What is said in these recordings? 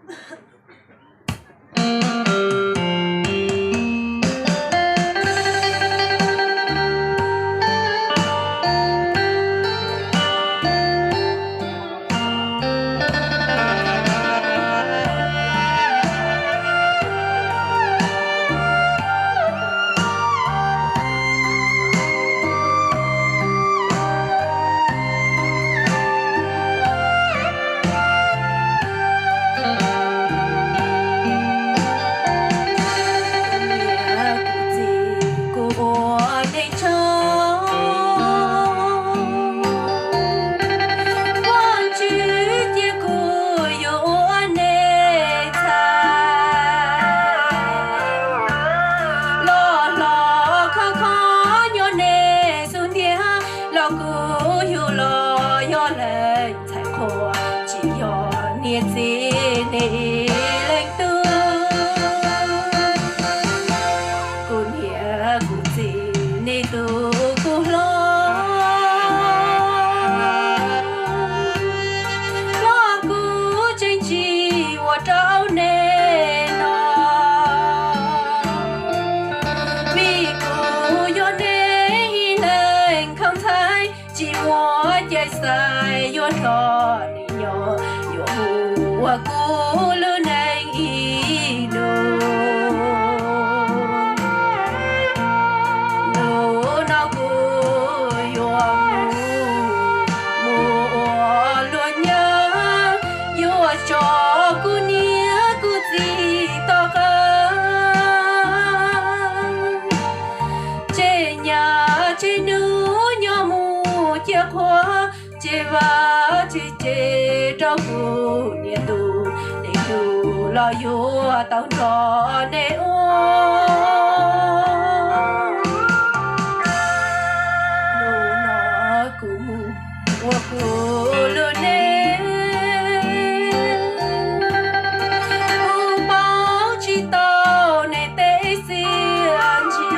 Kuv niam kuv txiv kuv ua neej tshaj, Vajtswv cia kuv yuav ua neej txhais. Loj hlob khov kho nyob nej xub ntiag, los kuv yug los yog leej ntxhais qhua, tsis yog niam txiv nej leej tub. Kuv niam kuv txiv nej tus kuv hlob, los kuv tseem tsis ua rau nej no, vim kuv yog nej ib leeg khaub ntxhais, tsis muaj cai xaiv yuav nrog nej nyob, yuav hu ua kuv lub neej ib nus. Hnub no kuv yuav mus, mus ua luag nyob, yuav tso kuv niam kuv txiv tom qab. Tseg nyab tseg nus nyob mus ciaj qhua, tseg vaj tseg tsev rau kuv niam tus neeg lus los yuav tau nrog nej ua. Hnub no kuv mus ua kuv lub neej, kuv paub tsis tau nej tej xiab ntsig.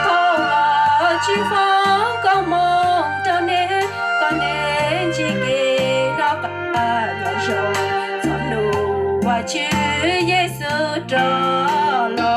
Thov Vajtswv foom koob hmoov rau nej, kom nej ntsib kev noj qab nyob zoo txog hnub Vajtswv Yexus rov los.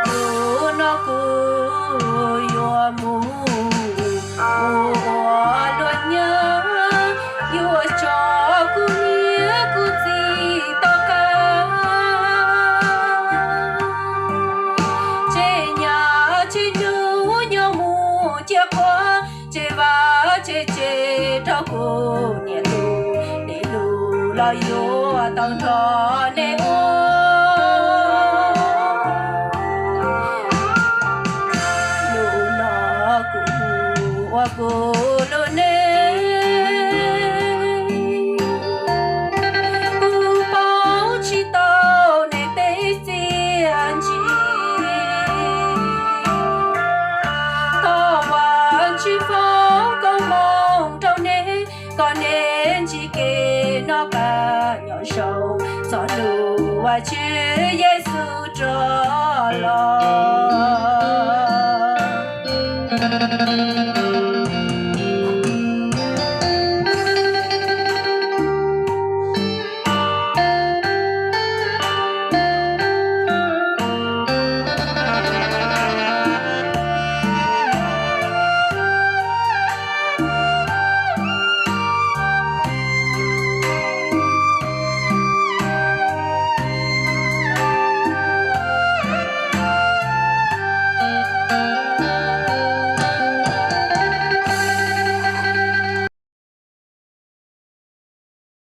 Hnub no kuv yuav mus, mus ua luag nyob, yuav tso kuv niam kuv txiv tom qab. Tseg nyab tseg nus nyob mus ciaj qhua, tseg vaj tseg tsev rau kuv niam tus neeg lus los yuav tau nrog nej ua. Hnub no kuv mus ua kuv lub neej, kuv paub tsis tau nej tej xiab ntsig. Thov Vajtswv foom koob hmoov rau nej, kom nej ntsib kev noj qab nyob zoo txog hnub Vajtswv Yexus rov los.